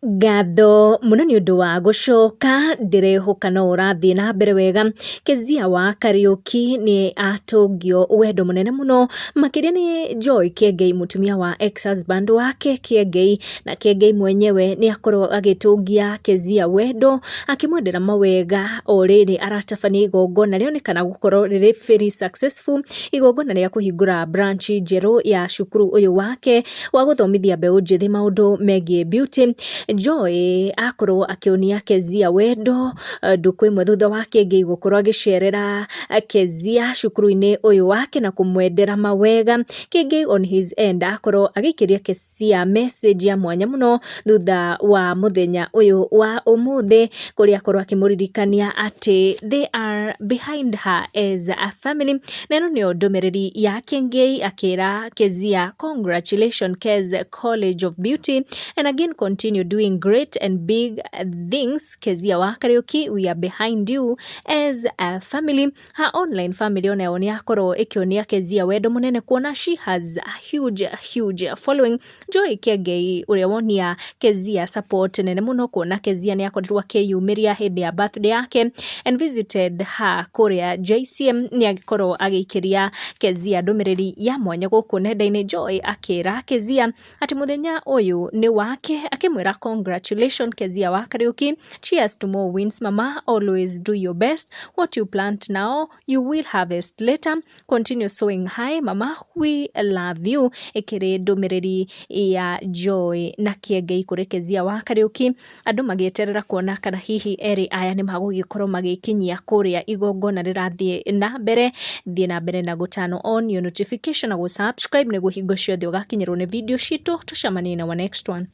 Ngatho mũno nĩ ũndũ wa gũcoka, ndĩrehoka no ũrathiĩ na mbere wega. Kezia wa Kariũki nĩ atũngio wendo mũnene mũno, makĩria nĩ Joy Kĩengei mũtumia wa ex husband wake Kĩengei, na Kĩengei mwenyewe nĩ akorwo agĩtũngia Kezia wendo, akĩmwendera mawega o rĩrĩ aratabania igongona rĩonekana gũkorwo rĩrĩ very successful, igongona rĩa kũhingũra branch njerũ ya cukuru ũyũ wake wa gũthomithia mbeũ njĩthĩ maũndũ megiĩ beauty. Joy akorwo akĩonia Kezia wendo ndukũ ĩmwe thutha wa Kĩengei gũkorwo agĩcerera Kezia cukuru-inĩ ũyũ wake na kũmwendera mawega. Kĩengei on his end akorwo agĩikĩria Kezia message ya mwanya mũno thutha wa mũthenya ũyũ wa ũmũthĩ, kũrĩa akorwo akĩmũririkania atĩ they are behind her as a family. Na ĩno nĩyo ndũmĩrĩri ya Kĩengei akĩra Kezia, "Congratulations, Kez College of Beauty, and again continue doing great and big things. Kezia wa Kariuki, we are behind you as a family." Her online family onayo nĩ yakorwo ĩkĩonia Kezia wendo mũnene kuona she has a huge, huge following. Joy Kĩengei ũrĩa wonia Kezia support nene mũno, kuona Kezia nĩ akorirwo akĩyumĩria hĩndĩ ya birthday yake and visited her kũrĩa JCM, nĩ agĩkorwo agĩikĩria Kezia ndũmĩrĩri ya mwanya gũkũ nenda-inĩ. Joy akĩra Kezia atĩ mũthenya ũyũ nĩ wake, akĩmwĩra, "Congratulations, Kezia wa Kariuki. Cheers to more wins, mama. Always do your best. What you plant now you will harvest later. Continue sowing high, mama. We love you." Ĩkĩrĩ ndũmĩrĩri ya Joy na Kĩengei kũrĩ Kezia wa Kariuki, andũ magĩeterera kuona kana hihi erĩ aya nĩ magũgĩkorwo magĩkinyia kũrĩa igongona rĩrathiĩ na mbere. Thiĩ na mbere na gũturn on your notification na gũ subscribe nĩguo hingo ciothe ũgakinyĩrwo nĩ video citũ. Tũcemanie na wa next one.